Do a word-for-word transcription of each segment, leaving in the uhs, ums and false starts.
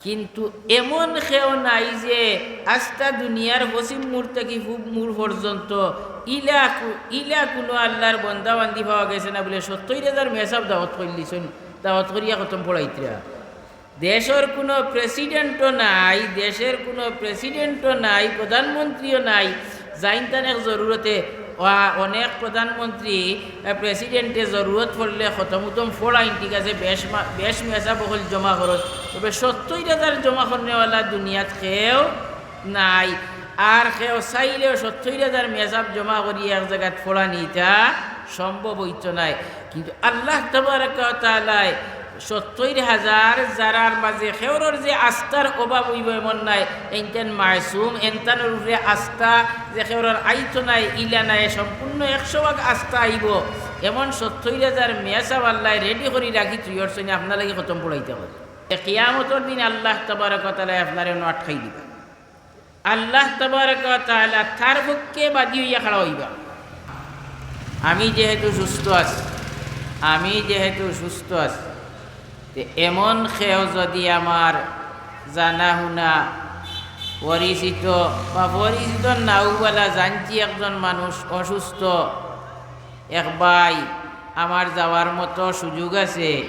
কিন্তু এমন কেউ নাই যে আস্তা দুনিয়ার পশ্চিম মুড় থাকি পূব মুড় পর্যন্ত ইলা কু-, ইলা কুনু আল্লার বন্দা বান্দি পাওয়া গেছে না বুলে সত্তইর হাজার মেসাব দাওয়াত করলিছইন, দাওয়াত করিয়া খতম পড়াইতরা। দেশর কুনু প্রেসিডেন্টও নাই, দেশর কুনু প্রেসিডেন্টও নাই, প্রধানমন্ত্রীও নাই, যাইন তান এক জরুরতে, ওয়া-, অনেক প্রধানমন্ত্রী, এ, প্রেসিডেন্টে জরুরত পড়লে খতম উতম পড়াইন, ঠিক আছে, বেশ মা-, বেশ মেসাব অকল জমা করইন, তবে সত্তইর হাজার জমা করনেওয়ালা দুনিয়াত কেউ নাই। আর কেউ চাইলেও সত্তইর হাজার মেসাব জমা করি এক জাগাত পড়ানি ইতা সম্ভব অইতো নায়। কিন্তু আল্লাহ তাবারাকা ওয়া তাআলায় সত্তইর হাজার যারার মাঝে কেউরর যে আস্থার অভাব অইবো এমন নায়, এইনতান মাসুম, এইনতানর উপরে আস্থা যে কেউরর আইতো নায়, ইলা নায়, সম্পূর্ণ একশো ভাগ আস্থা আইবো, এমন সত্তইর হাজার মেসাব আল্লায় রেডি করি রাখি থুইছইন, আপনার লাগি খতম পড়াইতা করি। এ কিয়ামতর দিন আল্লাহ তাবারাকা ওয়া তাআলায় আপনারে অনো আটকাই দিবা। আল্লাহ তাবারাকা ওয়া তাআলা তার পক্ষে বাদী অইয়া খাড়া অইবা। আমি যেহেতু সুস্থ আছি, আমি যেহেতু সুস্থ আছি, তে এমন কেউ যদি আমার জানা হুনা পরিচিত বা পরিচিত নাও বালা জানছি একজন মানুষ অসুস্থ, এক ভাই, আমার যাওয়ার মতো সুযোগ আছে,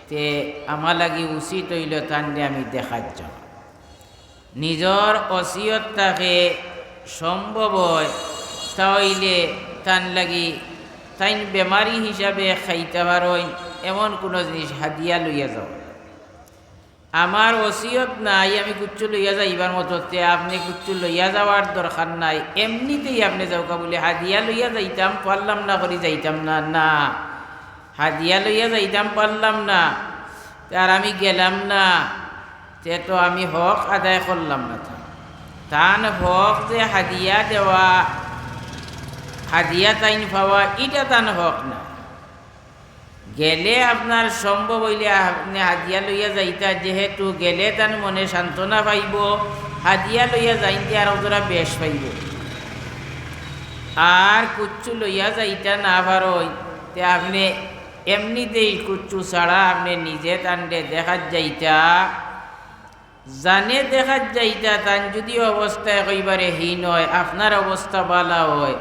তে আমার লাগি উচিত অইলো তানরে আমি দেখাত যাওয়া। নিজর ওসিয়ত থাকে সম্ভব অয়, তা অইলে তান লাগি তাইন বেমারি হিসাবে খাইতা পারইন এমন কুনু জিনিস হাদিয়া লইয়া যাওয়া। আমার ওসিয়ত নাই আমি কুচ্ছু লইয়া যাইবার মতো, তে আপনে কুচ্ছু লইয়া যাওয়ার দরকার নাই, এমনিতেই আপনে যাউক্কা বুলে হাদিয়া লইয়া যাইতাম পারলাম না করি যাইতাম না, না, হাদিয়া লইয়া যাইতাম পারলাম না, তে আর আমি গেলাম না, তে তো আমি হক আদায় করলাম না। তান, তান হক যে হাদিয়া দেওয়া, হাদিয়া তাইন পাওয়া, ইটা তান হক না। গেলে আপনার সম্ভব অইলে আপনে হাদিয়া লইয়া যাইতা, যেহেতু গেলে তান মনে সান্ত্বনা পাইবো, হাদিয়া লইয়া যাইনতে আরো জোড়া বেশ পাইবো। আর কুচ্ছু লইয়া যাইতা না পারইন, তে আপনে এমনিতেই কুচ্ছু ছাড়া আপনে নিজে তানরে দেখাত যাইতা। জানে দেখাত যাইতা, তান যদি অবস্থা একেবারে হীন অয়, আপনার অবস্থা বালা অয়,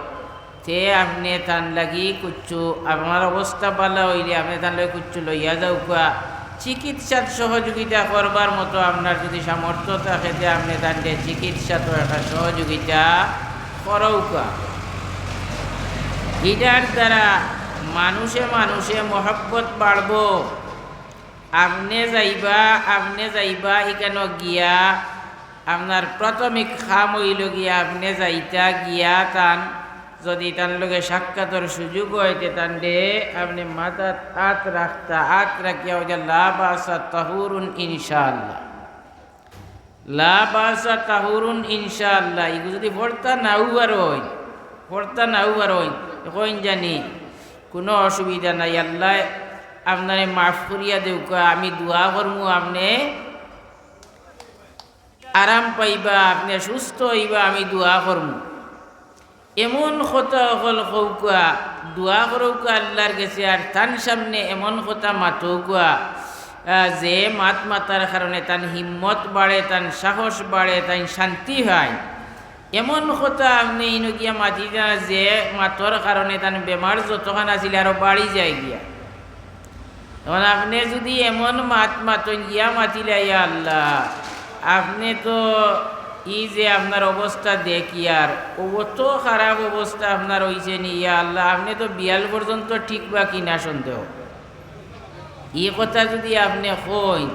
তে আপনে তান লাগি কুচ্ছু, আপনার অবস্থা বালা অইলে আপনে তান লাগি কুচ্ছু লইয়া যাউক্কা। চিকিৎসাত সহযোগিতা করবার মতো আপনার যদি সামর্থ্য থাকে, তে আপনে তানরে চিকিৎসাত একটা সহযোগিতা করউক্কা। ইটার দ্বারা মানুষে মানুষে মহব্বত বাড়বো। আপনে যাইবা, আপনে যাইবা, ইখানো গিয়া আপনার প্রাথমিক কাম অইলো গিয়া আপনে যাইতা গিয়া তান, যদি তান লগে সাক্ষাতর সুযোগ অয়, তে তানরে আপনে মাথাত আত রাখতা, আত রাখিয়া অইতা লা বাসা তাহুরুন ইনশাআল্লাহ। লা বাসা তাহুরুন ইনশাআল্লাহ। ইগু যদি পড়তা নাও পারইন, পড়তা নাও পারইন, কইন জানি, কুনু অসুবিধা নাই, আল্লায় আপনারে মাফ করিয়া দেউক্কা, আমি দোয়া করমু, আপনে আরাম পাইবা, আপনে সুস্থ অইবা, আমি দোয়া করমু। এমন কথা অকল কউক্কা, দোয়া করউক্কা আল্লার গেছে, আর তান সামনে এমন কথা মাতউক্কা, আহ, যে মাত মাতার কারণে তান হিম্মত বাড়ে, তান সাহস বাড়ে, তান শান্তি পায়। এমন কথা আপনে ইনো গিয়া মাতিতা না, যে মাতর কারণে তান বেমার যতখান আছিল আরো বাড়ি যায় গিয়া। এখন আপনে যদি এমন মাত মাতইন গিয়া মাতিলা, "ইয়া আল্লাহ, আপনে তো ই যে আপনার অবস্থা দেখিয়ার, অত খারাপ অবস্থা আপনার অইছে নি, ইয়া আল্লাহ, আপনে তো বিয়াল পর্যন্ত টিকবা কিনা সন্দেহ।" ই কথা যদি আপনে কইন,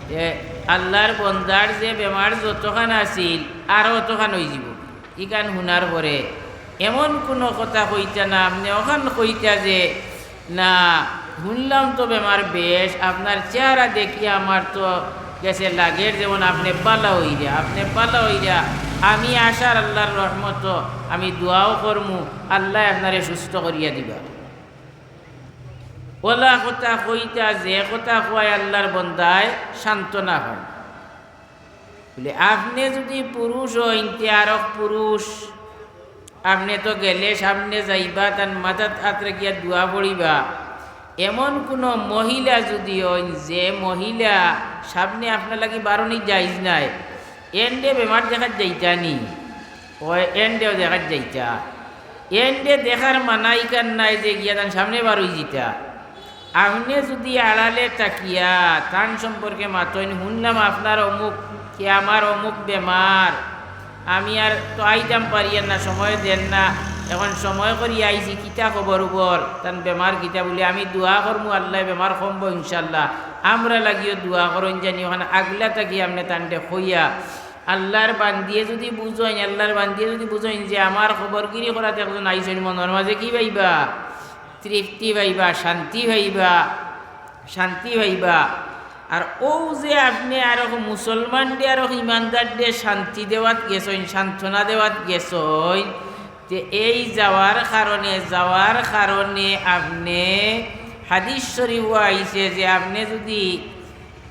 তে আল্লার বন্দার যে বেমার যতখান আছিল, আরো অতখান অইযিবো। ইখান হুনার পরে এমন কুনু কথা কইতা না, আপনে অখান কইতা যে, "না, হুনলাম তো বেমার বেশ, আপনার চেহারা দেখিয়া আমার তো গেছে লাগের যেমন আপনে বালা অইরা, আপনে বালা অইরা, আমি আশার আল্লার রহমতো আমি দোয়াও করমু, আল্লায় আপনারে সুস্থ করিয়া দিবা।" অলা কথা কইতা, যে কথা কওয়ায় আল্লার বন্দায় সান্ত্বনা পায়। বুলে, আপনে যদি পুরুষ অইন, তে আরক পুরুষ, আপনে তো গেলে সামনে যাইবা, তান মাথাত আত রাখিয়া দোয়া পড়িবা। এমন কুনু মহিলা যুদি অইন যে মহিলা সামনে আপনার লাগি বারনি জাইজ নায়, এনরে বেমার দেখাত যাইতা নি? অয়, এনরেও দেখাত যাইতা। এনরে দেখার মানা ইখান নায় যে গিয়া তান সামনে বারই যিতা। আপনে যুদি আড়ালে থাকিয়া তান সম্পর্কে মাতইন, "হুনলাম আপনার অমুক, কে আমার অমুক বেমার, আমি আর তো আইতাম পারিয়ার না, সময় দেন না, এখন সময় করি আইছি, কিতা খবর উবর, তান বেমার কিতা?" বুলে, "আমি দোয়া করমু, আল্লায় বেমার কমবো ইনশাআল্লাহ, আমরার লাগিও দোয়া করইন জানি।" অখান আগলা থাকি আপনে তানরে কইয়া, আল্লার বান্দিয়ে যুদি বুঝইন, আল্লার বান্দিয়ে যুদি বুঝইন যে আমার খবরগিরি করাত একজন আইছইন, মনর মাঝে কি পাইবা? তৃপ্তি পাইবা, শান্তি পাইবা, শান্তি পাইবা। আর অউ যে আপনে আরো মুসলমানরে, আরো ইমানদাররে শান্তি দেওয়াত গেছইন, সান্ত্বনা দেওয়াত গেছইন, তে এই যাওয়ার কারণে, যাওয়ার কারণে আপনে, হাদিস শরিফো আইছে যে আপনে যুদি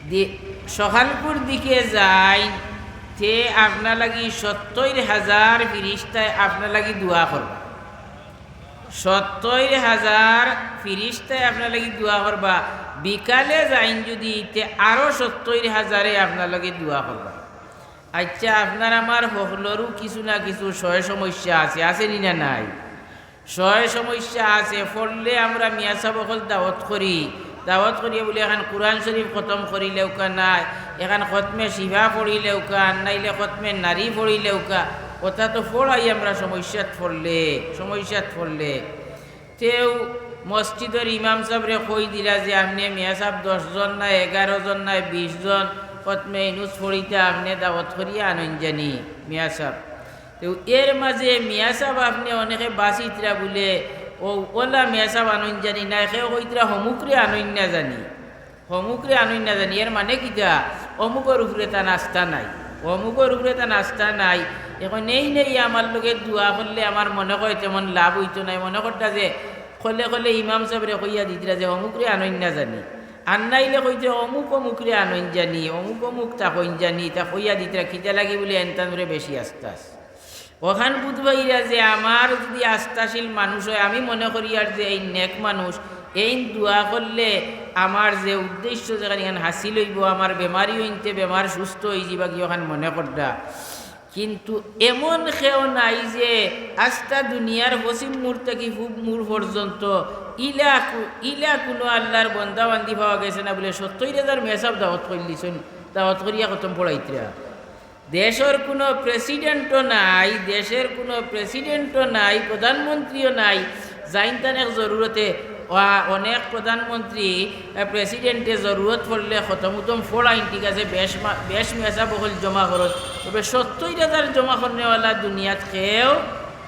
দি-, সকালকুর দিকে যাইন, তে আপনার লাগি সত্তইর হাজার ফিরিস্তায় আপনার লাগি দোয়া করবা। সত্তইর হাজার ফিরিস্তায় আপনার লাগি দোয়া করবা। বিকালে যাইন যুদি, তে আরো সত্তইর হাজারে আপনার লাগি দোয়া করবা। আইচ্ছা, আপনার আমার হকলরউ কিছু না কিছু সয় সমস্যা আছে, আছে নি না নাই? সয় সমস্যা আছে। পড়লে আমরা মিয়াসাব অকল দাওয়াত করি, দাওয়াত করিয়া বুলে এখান কুরআন শরিফ খতম করিলেউকা নায়, এখান খতমে শিফা পড়িলেউকা, আর নাইলে খতমে নারি পড়িলেউকা। অতা তো পড়াই আমরা সমস্যাত পড়লে, সমস্যাত পড়লে। তেউ মসজিদর ইমাম সাবরে কই দিরা যে আপনে মিয়াসাব দশ জন নায়, এগারো জন নায়, বিশ জন খতমে ইউনুস পড়িতা, আপনে দাওয়াত করিয়া আনইন জানি মিয়াসাব। তেউ এর মাঝে মিয়াসাব আপনে অনেকে বাছিতরা বুলে, অউ অলা মিয়াসাব আনইন জানি নায়, কেউ কইতরা হমুকরে আনইন না জানি, হমুকরে আনইন না জানি। এর মানে কিতা? অমুকর উপরে তান আস্থা নাই, অমুকর উপরে তান আস্থা নাই। এখন এই নেই আমার লগে দোয়া করলে আমার মনে কয় তেমন লাভ অইতো নায়। মনে করতা যে খলে খলে ইমাম সাবরে কইয়া দিতরা যে হমুকরে আনইন না জানি, আর নাইলে কইতে অমুক অমুকরে আনইন জানি, অমুক অমুক তা কইন জানি, তা কইয়া দিতরা। কিতা লাগি বুলে এনতানরে বেশি আস্থা আছে। অখান বুঝবাইরা যে আমার যুদি আস্থাশীল মানুষ অয়, আমি মনে করিয়ার যে এইন নেক মানুষ, এইন দোয়া করলে আমার যে উদ্দেশ্য যেখান এখান হাসিল অইবো, আমার বেমারি অইনতে বেমার সুস্থ অইযিবাগি, অখান মনে কররা। কিন্তু এমন কেউ নাই যে আস্তা দুনিয়ার পশ্চিম মুর থাকি পূব মুর পর্যন্ত ইলা কু-, ইলা কুনু আল্লার বন্দা বান্দি পাওয়া গেছে না বুলে সত্তইর হাজার মিয়াসাব দাওয়াত করিলিছইন, দাওয়াত করিয়া খতম পড়াইতরা। দেশর কুনু প্রেসিডেন্টও নাই, দেশর কুনু প্রেসিডেন্টও নাই, প্রধানমন্ত্রীও নাই। যাইন তান এক জরুরতে, ওয়া-, অনেক প্রধানমন্ত্রী, আহ, প্রেসিডেন্টে জরুরত পড়লে খতম উতম পড়াইন, ঠিক আছে, বেশ মা-, বেশ মিয়াসাব অকল জমা করইন, তবে সত্তইর হাজার জমা করনেওয়ালা দুনিয়াত কেউ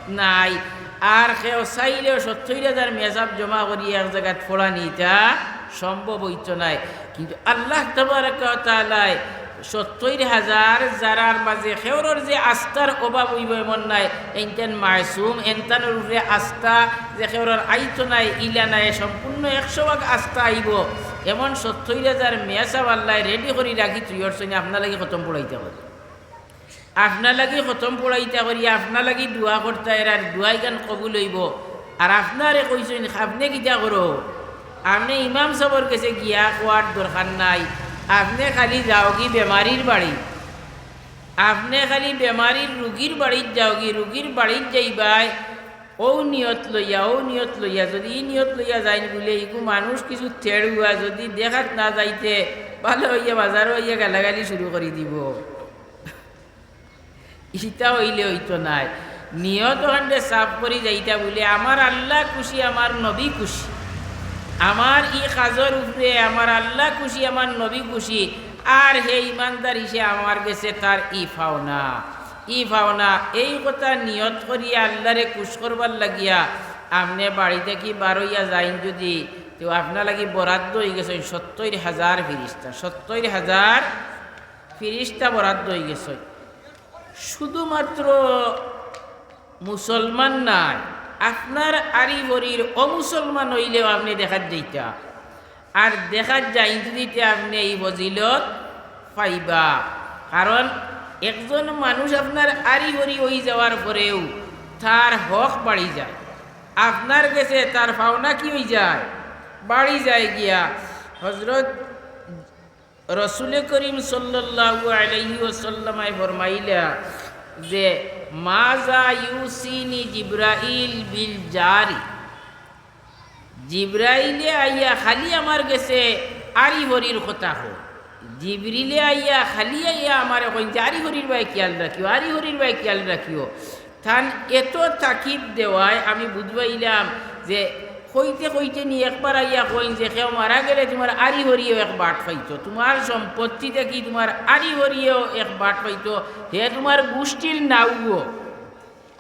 নাই। আর কেউ চাইলেও সত্তইর হাজার মিয়াসাব জমা করি এক জাগাত পড়ানি ইতা সম্ভব অইতো নায়। কিন্তু আল্লাহ তাবারাকা ওয়া তাআলায় সত্তইর হাজার যারার মাঝে কেউরর যে আস্থার অভাব অইবো এমন নায়, এইনতান মাসুম, এনতানর উপরে আস্থা যে কেউরর আইতো নায়, ইলা নায়, সম্পূর্ণ একশো ভাগ আস্থা আইবো, এমন সত্তইর হাজার মিয়াসাব আল্লায় রেডি করি রাখি থুইয়া রইছইন, আপনার লাগি খতম পড়াইতা করি। আপনার লাগি খতম পড়াইতা করি, আপনার লাগি দোয়া করতা, এরার দোয়া ইখান কবুল অইবো। আর আপনারে কইছইন, আপনে কিতা করো? আপনে ইমাম সাবর গেছে গিয়া কওয়ার দরকার নাই, আপনে খালি যাওগি বেমারির বাড়িত, আপনে খালি বেমারির রুগীর বাড়িত যাওগি, রুগীর বাড়িত যাইবায়, অউ নিয়ত লইয়া, অউ নিয়ত লইয়া, যুদি ই নিয়ত লইয়া যাইন বুলে, ইগু মানুষ কিছু তেড়ুয়া, যুদি দেখাত না যাইতে, ভালা অইয়া বাজারো আইয়া গালাগালি শুরু করি দিবো। ইতা অইলে অইতো নায়। নিয়ত অখানরে সাফ করি যাইতা বুলে, আমার আল্লা খুশি, আমার নবী খুশি। আমার ই কাজর উপরে আমার আল্লা খুশি, আমার নবী খুশি। আর হে ইমানদার হিসেবে আমার গেছে তার ই পাওনা, ই পাওনা। এই কথা নিয়ত করিয়া আল্লারে খুশ করবার লাগিয়া আপনে বাড়ি থাকি বারইয়া যাইন যুদি, তেউ আপনার লাগি বরাদ্দ অইগেছে সত্তইর হাজার ফিরিস্তা, সত্তইর হাজার ফিরিস্তা বরাদ্দ অইগেছে। শুধুমাত্র মুসলমান নায়, আপনার আড়ি-বড়ির অমুসলমান অইলেও আপনে দেখাত যাইতা। আর দেখাত যাইন যুদি তে আপনে ই ফজিলত পাইবা। কারণ একজন মানুষ আপনার আড়ি-বড়ি অইযাওয়ার পরেউ তার হক বাড়ি যায়, আপনার গেছে তার পাওনা কি অইযায়? বাড়ি যায় গিয়া। হজরত রসুলে করিম সাল্লাল্লাহু আলাইহি ওয়াসাল্লামে ফরমাইলা যে, "মাযা ইউসিনি জিব্রাইল বিল জারি।" জিব্রাইলে আইয়া খালি আমার গেছে আরি হরির কথা কয়। জিব্রিলে আইয়া খালি আইয়া আমারে কইন যে, "আরি হরির বায় খিয়াল রাখিও, আরি হরির বায় খিয়াল রাখিও।" তান এত তাকিদ দেওয়ায় আমি বুঝবাইলাম যে কইতে কইতে নি একবার আইয়া কইন যে, "কেউ মারা গেলে তুমার আরি হরিয়েও এক বাট পাইতো, তুমার সম্পত্তি থাকি তুমার আরি হরিয়েও এক বাট পাইতো, হে তুমার গুষ্টির নাউও,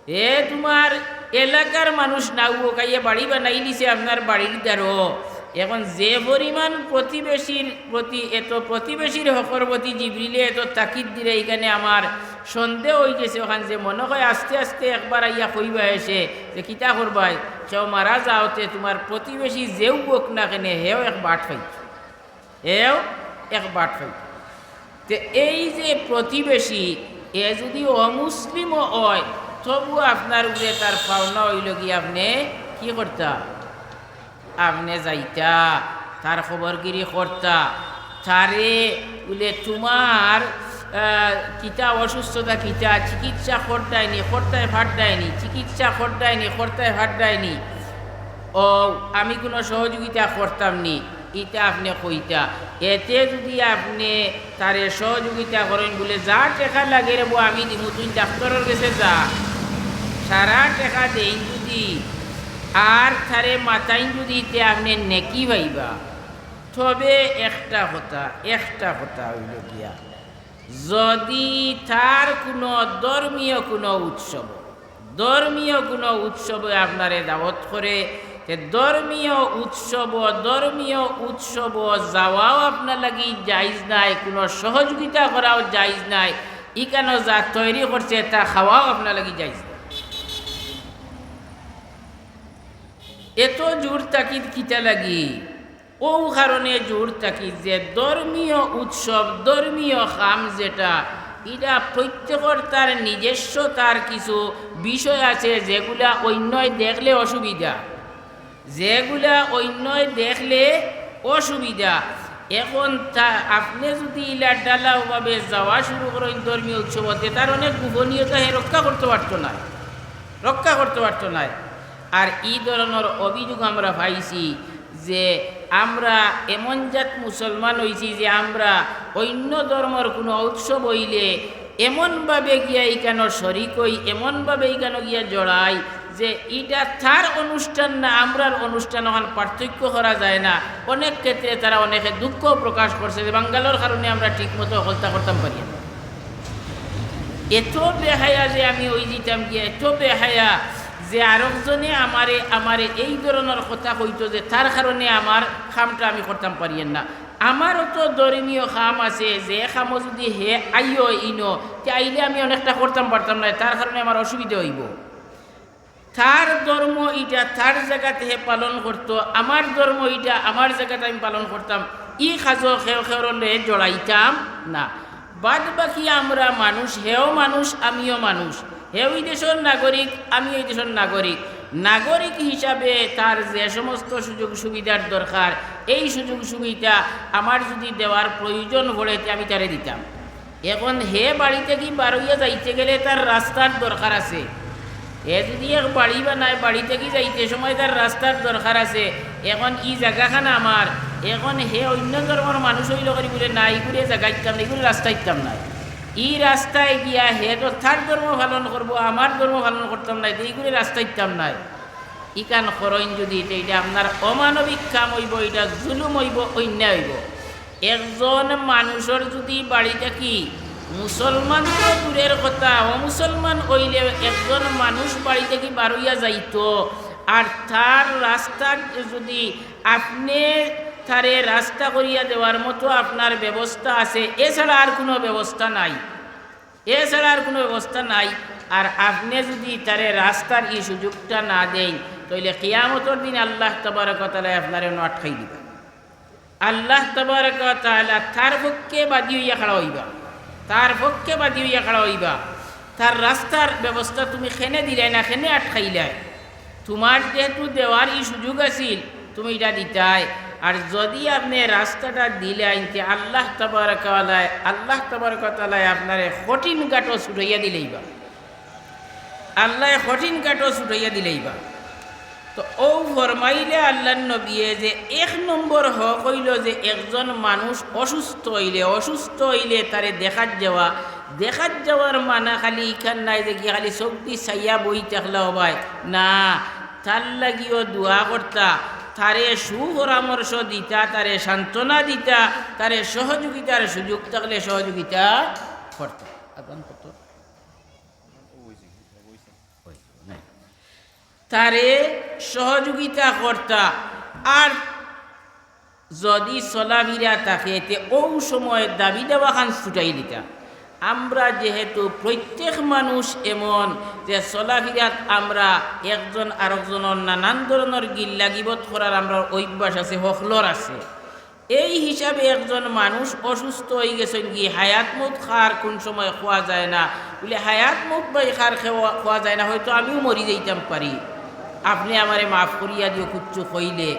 হে তুমার এলাকার মানুষ নাউও, কাইয়ে বাড়ি বানাইলিছে আপনার বাড়ির দ্বারো।" এখন যে পরিমাণ প্রতিবেশীর প্রতি, এত প্রতিবেশীর হকর প্রতি জিব্রিলে এত তাকিদ দিলে, ইখানে আমার সন্দেহ অইগেছে। অখান যে মনে কয় আস্তে আস্তে একবার আইয়া কইবা এসে যে, "কিতা করবায়, কেউ মারা যাওতে তুমার প্রতিবেশী যেউ অউক না কেনে, হেও এক বাট পাইতো, হেও এক বাট পাইতো।" তে এই যে প্রতিবেশী, এ যুদি অমুসলিমও অয়, তবু আপনার উপরে তার পাওনা অইলো গি, আপনে কি করতা? আপনে যাইতা, তার খবরগিরি করতা, তারে বুলে তুমার, আহ, কিতা অসুস্থতা কিতা, চিকিৎসা করতায়নি, করতায় ফাড্ডায়নি, চিকিৎসা করতায়নি, করতায় ফাড্ডায়নি, ও আমি কুনু সহযোগিতা করতাম নি, ইতা আপনে কইতা। এতে যুদি আপনে তারে সহযোগিতা করইন, বুলে, "যা টেকা লাগে রে বা, আমি দিমু, তুই ডাক্তরর গেছে যা।" সারা টেকা দেইন যুদি, আর তারে মাতাইন যুদি, তে আপনে নেকি পাইবা। তবে একটা কথা, একটা কথা অইলো গিয়া, যুদি তার কুনু ধর্মীয় কুনু উৎসব, ধর্মীয় কুনু উৎসবে আপনারে দাওয়াত করে, তে ধর্মীয় উৎসব, ধর্মীয় উৎসব যাওয়াও আপনার লাগি জায়েজ নাই, কুনু সহযোগিতা করাও জায়েজ নাই। ইখানো যা তৈরি করছে তা খাওয়াও আপনার লাগি জায়েজ নাই। এত জোর তাকিদ কিতা লাগি? অউ কারণে জোর তাকিদ যে ধর্মীয় উৎসব, ধর্মীয় কাম যেটা, ইটা প্রত্যেকর তার নিজস্ব তার কিছু বিষয় আছে, যেগুলা অইন্যয় দেখলে অসুবিধা, যেগুলা অইন্যয় দেখলে অসুবিধা। এখন তা আপনে যুদি ইলা ঢালাওভাবে যাওয়া শুরু করইন ধর্মীয় উৎসবতে, তার অনেক গোপনীয়তা হে রক্ষা করতো পারতো নায়, রক্ষা করতো পারতো নায়। আর ই ধরনর অভিযোগ আমরা পাইছি যে আমরা এমন জাত মুসলমান অইছি যে আমরা অইন্য ধর্মর কুনু উৎসব অইলে এমনভাবে গিয়া ইখানো শরিক অই, এমনভাবে ইখানো গিয়া জড়াই যে ইটা তার অনুষ্ঠান না আমরার অনুষ্ঠান, অখান পার্থক্য করা যায় না। অনেক ক্ষেত্রে তারা অনেকে দুঃখ প্রকাশ করছে যে বাঙ্গালর কারণে আমরা ঠিকমতো হকলতা করতাম পারি না। এত বেহায়া যে আমি অইযিতাম গিয়া, এত বেহায়া যে আরকজনে আমারে, আমারে এই ধরনর কথা কইতো যে তার কারণে আমার কামটা আমি করতাম পারিয়ার না। আমারও তো ধর্মীয় কাম আছে, যে কামও যুদি হে আইও ইনো, তে আইলে আমি অনেকটা করতাম পারতাম নায়, তার কারণে আমার অসুবিধা অইবো। তার ধর্ম ইটা তার জাগাত হে পালন করতো, আমার ধর্ম ইটা আমার জাগাত আমি পালন করতাম। ই কাজো কেউ কেউররে জড়াইতাম না। বাদ বাকি আমরা মানুষ, হেও মানুষ, আমিও মানুষ। হেও ই দেশর নাগরিক, আমিও ই দেশর নাগরিক। নাগরিক হিসাবে তার যে সমস্ত সুযোগ সুবিধার দরকার, এই সুযোগ সুবিধা আমার যুদি দেওয়ার প্রয়োজন পড়ে, তে আমি তারে দিতাম। এখন হে বাড়ি থাকি বারইয়া যাইতে গেলে তার রাস্তার দরকার আছে। হে যুদি এক বাড়ি বানায়, বাড়ি থাকি যাইতে সময় তার রাস্তার দরকার আছে। এখন ই জাগাখান আমার, এখন হে অইন্য ধর্মর মানুষ অইলো করি বুলে, "না, ইগুরে জাগা দিতাম না, ইগুরে রাস্তা দিতাম না।" ই রাস্তায় গিয়া হে তো তার ধর্ম পালন করবো, আমার ধর্ম পালন করতাম না, তে ইগুরে রাস্তা দিতাম না। ইখান করইন যুদি, তে ইটা আপনার অমানবিক কাম অইবো, ইটা জুলুম অইবো, অন্যায় অইবো। একজন মানুষর যুদি বাড়ি থাকি, মুসলমান তো দূরের কথা, অমুসলমান অইলে একজন মানুষ বাড়ি থাকি বারইয়া যাইতো, আর তার রাস্তাত যুদি আপনে তারে রাস্তা করিয়া দেওয়ার মতো আপনার ব্যবস্থা আছে, এছাড়া আর কুনু ব্যবস্থা নাই, এছাড়া আর কুনু ব্যবস্থা নাই, আর আপনে যুদি তারে রাস্তার ই সুযোগটা না দেইন, তাইলে কিয়ামতর দিন আল্লাহ তাবারক ওয়া তাআলায় আপনারে অনো আটকাই দিবা। আল্লাহ তাবারক ওয়া তাআলা তার পক্ষে বাদী অইয়া খাড়া অইবা, তার পক্ষে বাদী অইয়া খাড়া অইবা। তার রাস্তার ব্যবস্থা তুমি কেনে দিলায় না, কেনে আটকাইলায়? তুমার যেহেতু দেওয়ার ই সুযোগ আছিল, তুমি ইটা দিতায়। আর যুদি আপনে রাস্তাটা দিলাইন তে আল্লাহ তাবারাকা ওয়া তাআলায়, আল্লাহ তাবারাকা ওয়া তাআলায় আপনারে কঠিন ঘাটো ছুটাইয়া দিলাইবা, আল্লায় কঠিন ঘাটো ছুটাইয়া দিলাইবা। তো অউ ফরমাইলে আল্লাহর নবিয়ে যে এক নম্বর হক অইলো যে একজন মানুষ অসুস্থ অইলে, অসুস্থ অইলে তারে দেখাত যাওয়া। দেখাত যাওয়ার মানা খালি ইখান নায় যে গিয়া খালি চউখদি চাইয়া বই থাকলা অবায়, না, তার লাগিও দোয়া করতা, তারে সুপরামর্শ দিতা, তারে সান্ত্বনা দিতা, তারে সহযোগিতার সুযোগ থাকলে সহযোগিতা করতা। আজান কত? তারে সহযোগিতা করতা। আর যুদি চলাফিরা থাকে, তে অউ সময় দাবি দাওয়াখান ছুটাই দিতা। আমরা যেহেতু প্রত্যেক মানুষ এমন যে চলাফিরাত আমরা একজন আরকজনর নানান ধরনর গিল্লা গিবত করার আমরার অভ্যাস আছে, হকলর আছে। এই হিসাবে একজন মানুষ অসুস্থ অইগেছইন গি, হায়াত মউত কার কুন সময় কওয়া যায় না, বুলে হায়াত মউত ভাই কার কওয়া যায় না, হয়তো আমিও মরি যাইতাম পারি, আপনে আমারে মাফ করিয়া দিও কুচ্ছু কইলে।